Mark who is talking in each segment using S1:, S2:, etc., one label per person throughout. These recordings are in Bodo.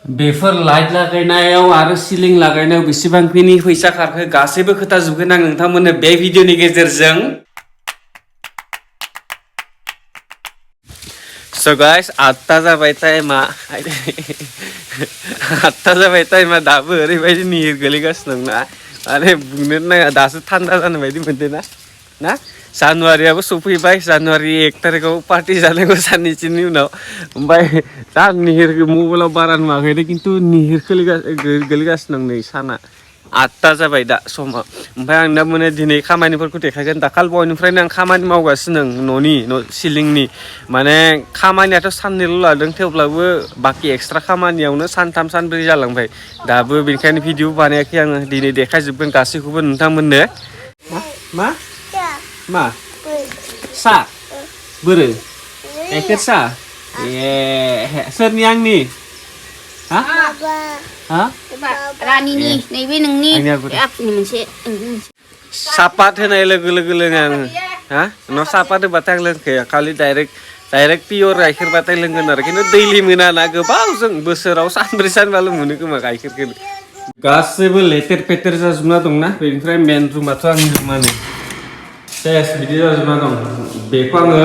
S1: बेफोर लाइट लागायनायाव आरो सिलिं लागायनायाव बेसेबांखिनि फैसा खारखो गासैबो खोथा जुगोन आं नोंथांमोननो बे भिडिअनि गेजेरजों So guys, 8 जाबाय टाइमा 8 जाबाय टाइमा दाबो ओरैबायदि निहिर गोलैगासिनो दं ना माने बुंनो नाङा दासो थान्दा जानाय बायदि मोनदों ना जानुवारियाबो सफैबाय जानुवारि 1 तारिखआव पार्टि जानांगौ साननैसोनि उनाव ओमफ्राय दा निहिर मबाइलाव बारा नुवाखै खिन्थु निहिर गोलैगासिनो दं नै साना 8 जाबाय दा समा ओमफ्राय आं दा मोने दिनै खामानिफोरखौ देखायगोन दाखाल बयनिफ्रायनो आं खामानि मावगासिनो न'नि सिलिंनि माने खामानियाथ' साननैल' लादों थेवब्लाबो बाखि एक्सट्रा खामानियावनो सानथाम सानब्रै जालांबाय दाबो बेनिखायनो भिडिअ बानायाखै आङो दिनै देखायजोबगोन गासैखौबो नोंथांमोननो मा सा बोरो गाइखेर सा सोरनि आंनि
S2: रानिनि नैबे नोंनि आफिनि मोनसे
S1: सापात होनाय लोगो लोङो आङो न' सापात होबाथाय आं लोंखाया खालि डाइरेक्ट पियर गाइखेरबाथाय लोंगोन आरो खिन्थु दैलि मोना ना गोबावजों बोसोराव सानब्रै सानबाल' मोनो खोमा गाइखेरखौ गासैबो लेथेर फेथेर जाजोबना दंना बेनिफ्राय मेन रुमाथ' आंनि रुमानो सेस बिदि जाजोबना दं बेखौ आङो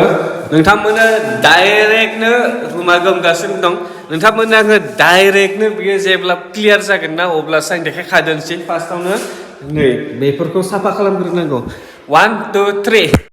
S1: नोंथांमोननो डाइरेक्टनो रुमा गोमगासिनो दं नोंथांमोननो आङो डाइरेक्टनो बियो जेब्ला क्लियार जागोन ना अब्लासो आं देखायखादोंसै फार्स्टआवनो नै बेफोरखौ साफा खालामग्रोनांगौ 1 2 3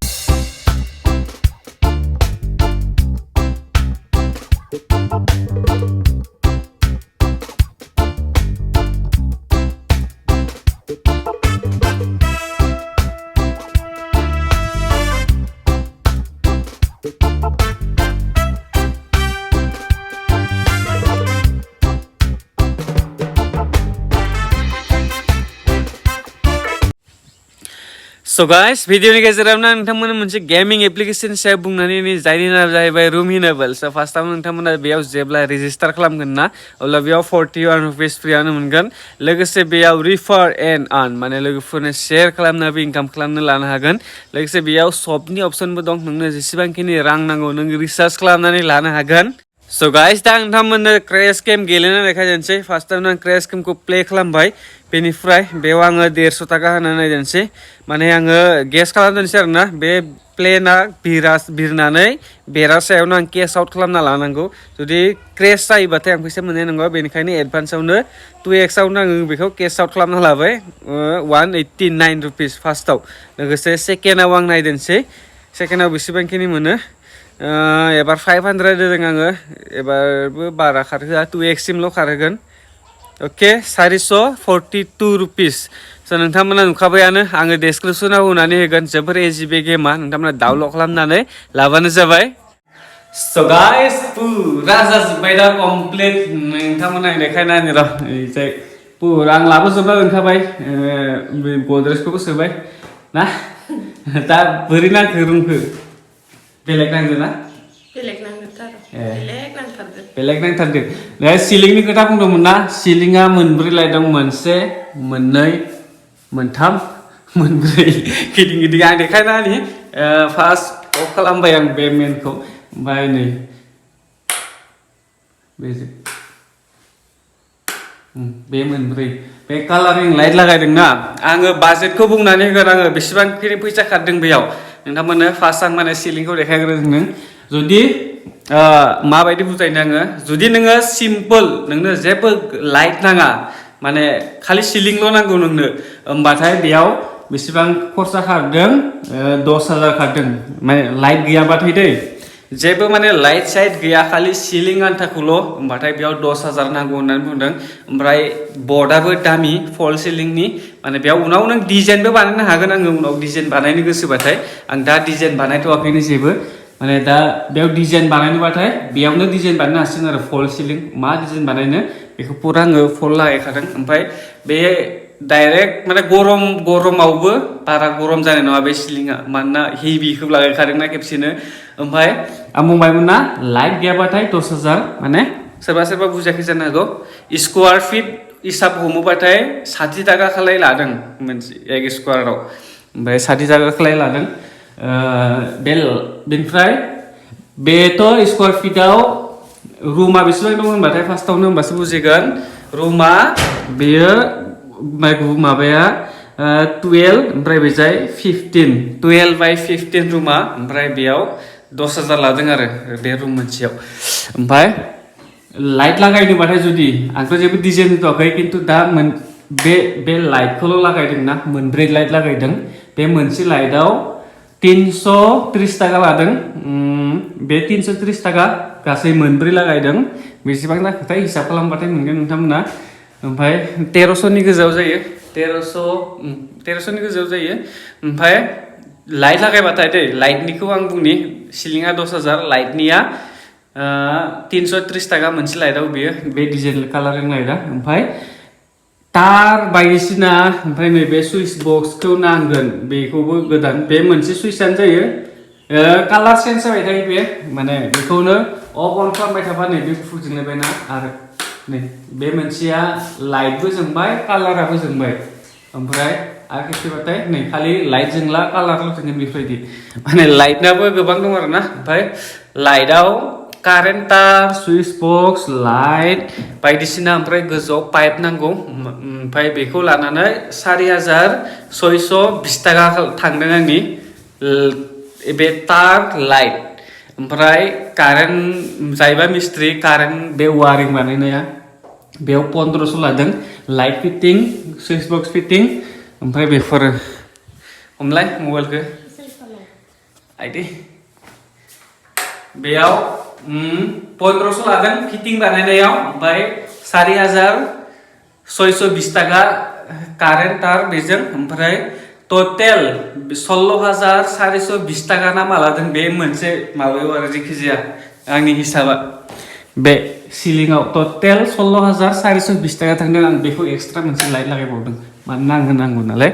S1: So guys, भिडिअनि गेजेरावनो नोंथांमोननो मोनसे गेमिं एप्लिकेशन सायाव बुंनानै जायनि नामा जाहैबाय रुमिनेबल स' फार्स्टआवनो नोंथांमोना बेयाव जेब्ला रेजिस्टार खालामगोन ना अब्ला बेयाव 41 रुपिस फ्रियानो मोनगोन लोगोसे बेयाव रिफार एन्ड आर्न माने लोगोफोरनो शेयार खालामनाबो इनकाम खालामनो लानो हागोन लोगोसे बेयाव शपनि अपसनबो दं नोंनो जेसेबांखिनि रां नांगौ नों रिसार्च खालामनानै लानो हागोन So guys, दा नोंथांमोननो क्रेश गेम गेलेना देखायनोसै फार्स्टआवनो आं क्रेश गेमखौ प्ले खालामबाय बेनिफ्राय बेयाव आङो 150 थाखा होनानै नायनोसै माने आङो गेस खालामदोंसै आरोना बे प्लेना बिरनानै बेरा सायावनो आं केस आउट खालामना लानांगौ जुदि क्रेश जायोबाथाय आं फैसा मोननाय नङा बेनिखायनो एडभान्सआवनो 2x आवनो आङो बेखौ केस आउट खालामना लाबाय 189 रुपिस फार्स्टआव लोगोसे सेकेन्डआव आं नायदोंसै सेकेन्डआव बेसेबांखिनि मोनो एबार 500 होदों आङो एबारबो बारा खारहोआ 2x सिमल' खारहोगोन अके 442 रुपिस स' नोंथांमोना नुखाबायानो आङो डेसक्रिपसनाव होनानै होगोन जोबोर इजि बे गेमा नोंथांमोना डाउनलड खालामनानै लाबानो जाबाय स' गाइस पुरा जाजोब्बाय दा कमप्लिट नोंथांमोना देखायनानै र' जाय पुरा आं लाबोजोबना दोनखाबाय गद्रेजखौबो सोबाय ना दा बोरै नांखो रुमखौ बेलेग नांदों ना बेलेग नांथारदों दा सिलिंनि खोथा बुंदोंमोन ना सिलिंआ मोनब्रै लाइट दं मोनसे मोननै मोनथाम मोनब्रै गिदिं गिदिं आं देखायना होनि फार्स्ट अफ खालामबाय आं बे मेनखौ ओमफ्राय नै बे मोनब्रै बे कालारिं लाइट लागायदोंना आङो बाजेटखौ बुंनानै होगोन आङो बेसेबांखिनि फैसा खारदों बेयाव नोंथांमोननो फार्स्ट आं माने सिलिंखौ देखायग्रोदों जुदि माबायदि बुजायनो आङो जुदि नोङो सिम्पोल नोंनो जेबो लाइट नाङा माने खालि सिलिंल' नांगौ नोंनो होमबाथाय बेयाव बेसेबां खरसा खारदों 10,000 खारदों माने लाइट गैयाबाथाय दै जेबो माने लाइट साइट गैया खालि सिलिं आन्थाखौल' होमबाथाय बेयाव 10,000 नांगौ होननानै बुंदों ओमफ्राय बर्डआबो दामि फल सिलिंनि माने बेयाव उनाव नों डिजाइनबो बानायनो हागोन आङो उनाव डिजाइन बानायनो गोसोबाथाय आं दा डिजाइन बानायथ'वाखैनो जेबो माने दा बेयाव डिजाइन बानायनोबाथाय बेयावनो डिजाइन बानायनो हासिगोन आरो फल सिलिं मा डिजाइन बानायनो बेखौ पुरा आङो फल लागायखादों ओमफ्राय बे डाइरेक्ट माने गरमावबो बारा गरम जानाय नङा बे सिलिंआ मानोना हेभिखौ लागायखादोंना खेबसेनो ओमफ्राय आं बुंबायमोन ना लाइट गैयाबाथाय 10,000 माने सोरबा बुजायाखै जानो हागौ स्कुवार फिट हिसाब हमोबाथाय 60 थाखा खालाय लादों मोनसे 1 स्कुवाराव ओमफ्राय 60 थाखा खालाय लादों बेनिफ्राय बेथ' स्कुवार फिटआव रुमा बेसेबां दं होनबाथाय फार्स्टआवनो होनबासो बुजिगोन रुमा बेयो माबाया 12 ओमफ्राय बेजाय 15 12 बाय 15 रुमा ओमफ्राय बेयाव 10,000 लादों आरो बे रुम मोनसेयाव ओमफ्राय लाइट लागायनोबाथाय जुदि आंथ' जेबो डिजाइन होथ'वाखै खिन्थु दा बे लाइटखौल' लागायदों ना मोनब्रै लाइट लागायदों बे मोनसे लाइटआव 330 टाका लादों बे 330 टाका गासै मोनब्रै लागायदों बेसेबां जाखोथाय हिसाब खालामबाथाय मोनगोन नोंथांमोना ओमफ्राय 1300 नि गोजौआव जायो 1300 नि गोजौआव जायो ओमफ्राय लाइट लागायबाथाय दै लाइटनिखौ आं बुंनि सिलिंआ 10,000 लाइटनिया 330 टाका मोनसे लाइटआव बेयो बे डिजाइन कालारिं लाइटआ ओमफ्राय तार बायदिसिना ओमफ्राय नैबे सुइच बक्सखौ नांगोन बेखौबो गोदान बे मोनसे सुइचआनो जायो कालार चेन्ज जाबाय थायो बे माने बेखौनो अफ अन खालामबाय थाबा नैबे गुफुर जोंलायबायना आरो नै बे मोनसेया लाइटबो जोंबाय कालाराबो जोंबाय ओमफ्राय आरो खेबसेबाथाय नै खालि लाइट जोंला कालारल' जोंगोन बेफोरबायदि माने लाइटनाबो गोबां दं आरोना ओमफ्राय लाइटआव कारेन्ट तार सुइच बक्स लाइट बायदिसिना ओमफ्राय गोजौआव पाइप नांगौ ओमफ्राय बेखौ लानानै 4,620 टाका थांदों आंनि बे तार लाइट ओमफ्राय कारेन्ट जायबा मिस्ट्रि कारेन्ट बे वारिं बानायनाया बेयाव 1500 लादों light fitting switch box fitting ओमफ्राय बेफोरो हमलाय मबाइलखौ आइदि बेयाव 1500 लादों फिटिं बानायनायाव ओमफ्राय 4,620 टाका कारेन्ट तार बेजों ओमफ्राय टटेल 16,420 टाका ना मा लादों बे मोनसे माबायाव आरो जेखिजाया आंनि हिसाबा बे सिलिंआव टटेल 16,420 टाका थांदों आं बेखौ एक्सट्रा मोनसे लाइट लागायबावदों मानोना आंनो नांगौ नालाय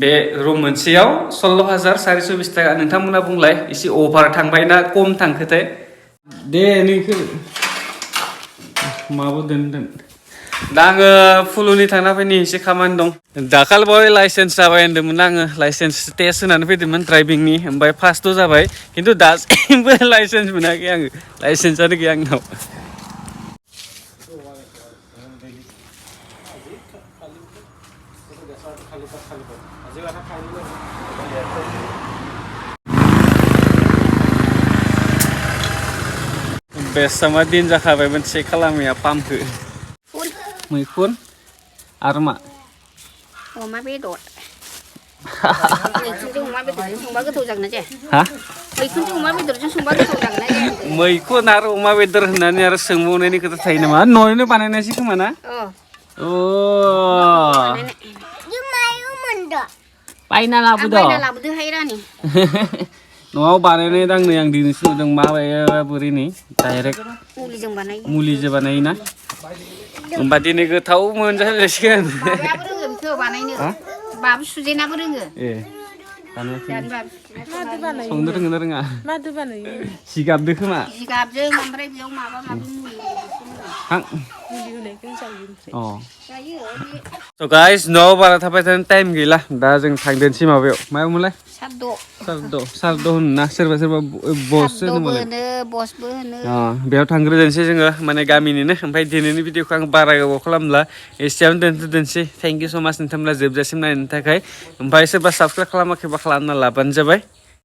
S1: बे रुम मोनसेयाव 16,420 टाका नोंथांमोना बुंलाय एसे अभार थांबाय ना खम थांखोथाय दे नोंखौ माबो दोन दा आङो फुलुनि थांना फैनि एसे खामानि दं दाखालिबावै लाइसेन्स जाबाय होन्दोंमोन आङो लाइसेन्स टेस्ट होनानै फैदोंमोन ड्राइभिंनि ओमफ्राय फार्स्टआव जाबाय खिन्थु दासिमबो लाइसेन्स मोनाखै आङो लाइसेन्सआनो गैया आंनाव बेसामा दिन जाखाबायमोन चेक खालामैया पाम्पखौ मैखुन आरो मा
S2: अमा बेदर मैखुनजों अमा बेदरजों संबा गोथाव जागोन ना जाया
S1: हा
S2: मैखुनजों अमा बेदरजों संबा गोथाव जागोन ना जाया
S1: मैखुन आरो अमा बेदर होननानै आरो सोंबावनायनि खोथा थायो नामा न'आवनो बानायनायसै खोमा ना अ बायना
S2: लाबोदोहाय रानि
S1: न'आव बानायनाय दांनै आं दिनैसो नुदों माबाया बोरै नै डाइरेक्ट मुलिजों बानायोना होमबा दिनै गोथाव मोनजासिगोन
S2: बाबायाबो रोङो बेखौ बानायनो बाबु सुजेनाबो रोङो
S1: संनो रोङो ना रोङा
S3: मादो बानायो
S1: जिगाबदो खोमा
S2: जिगाबजों ओमफ्राय बेयाव माबा माबि मुलि
S1: So guys, न'आव बारा थाबाय थानो टाइम गैला दा जों थांदोंसै माबायाव मायावमोनलाय सारद' होनोना सोरबा बससो होनोमोन
S2: बसबो होनो
S1: बेयाव थांग्रोदोंसै जोङो माने गामिनिनो ओमफ्राय दिनैनि भिडिअखौ आं बारा गोबाव खालामला एसेयावनो दोनथ'दोंसै थेंक इउ स' माच नोंथांमोना जोबजासिम नायनो थाखाय ओमफ्राय सोरबा साबस्क्राइब खालामाखैबा खालामना लाबानो जाबाय